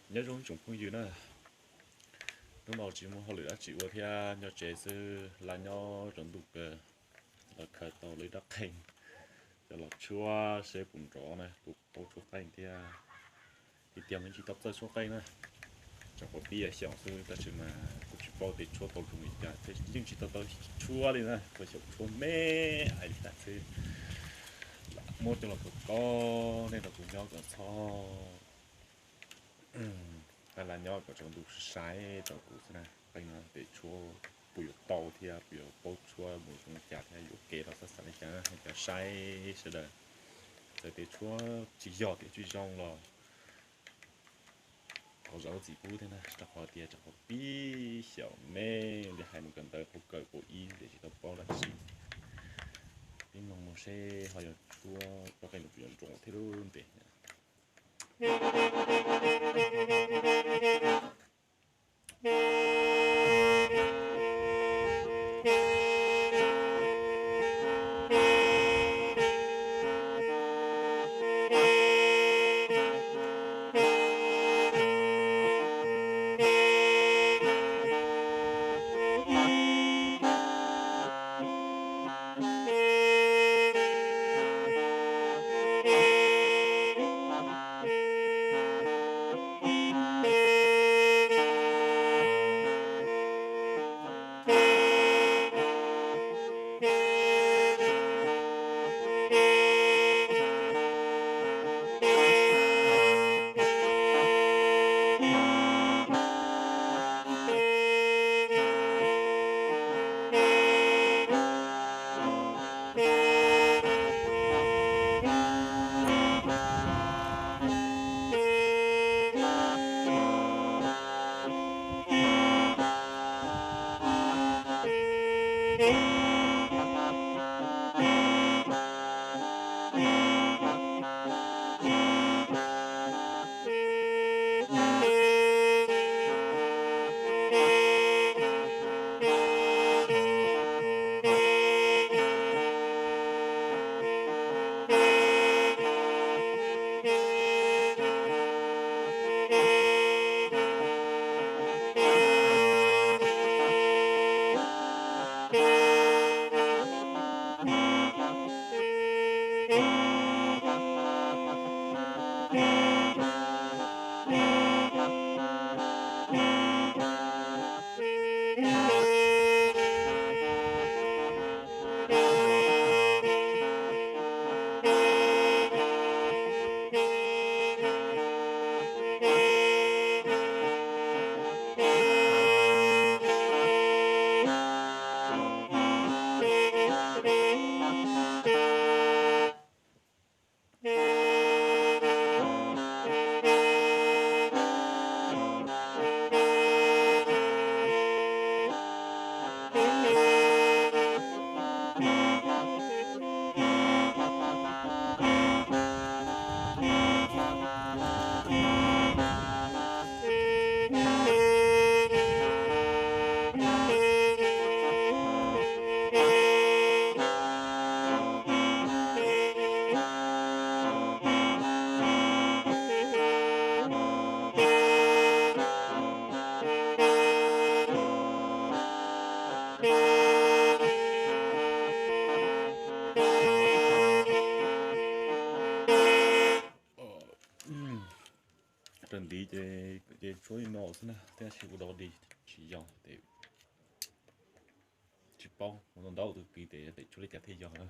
Nyob zoo tsoom phooj ywg na, hnub no tsis muaj hauj lwm dab tsi ua thiab nyob tsev xwb, laj nyob tsaus ntuj kawg, los khaws tau lub rab qeej coj los tshuab seb puas nrov na, puas paub tshuab qeej thiab. Tiag tiag mas tsis tau txawj tshuab qeej na, tseem qhuav pib xyaum xwb tab sis mas kuj tsis paub tias tshuab tau zoo li cas thiab, yeej tsis tau tau tshuab li na, tsuas xyaum tshuab me ais li tas xwb. Lam muab coj los kov kov nej nrog kuv nyob kom txhob laj nyob kom tsaus ntuj sai rau kuv xwb na. Qeej no tes tshuab puas yuav tau thiab puas yuav paub tshuab mus zoo li cas thiab yuav kev los xav xav li cas, cov saib sawv daws, txawm tias tshuab tsis yog tias tsis zoo los thov zam lub txim pub thiab na, rau qhov tias rau qhov pib xyaum me li hais mus kawm ntawv hauv kaum ib ntes tsis tau paub dab tsi. Peb mloog mus seb ho yog tshuab rau qeej no puas yuav nrov thiab lub ntes. Raws ntiv ces tshuab li no xwb na, tab sis ua dog dig tsis yog tes tsis paub, mus ntau tus kis tes tes tshuab li cas thiaj yog na.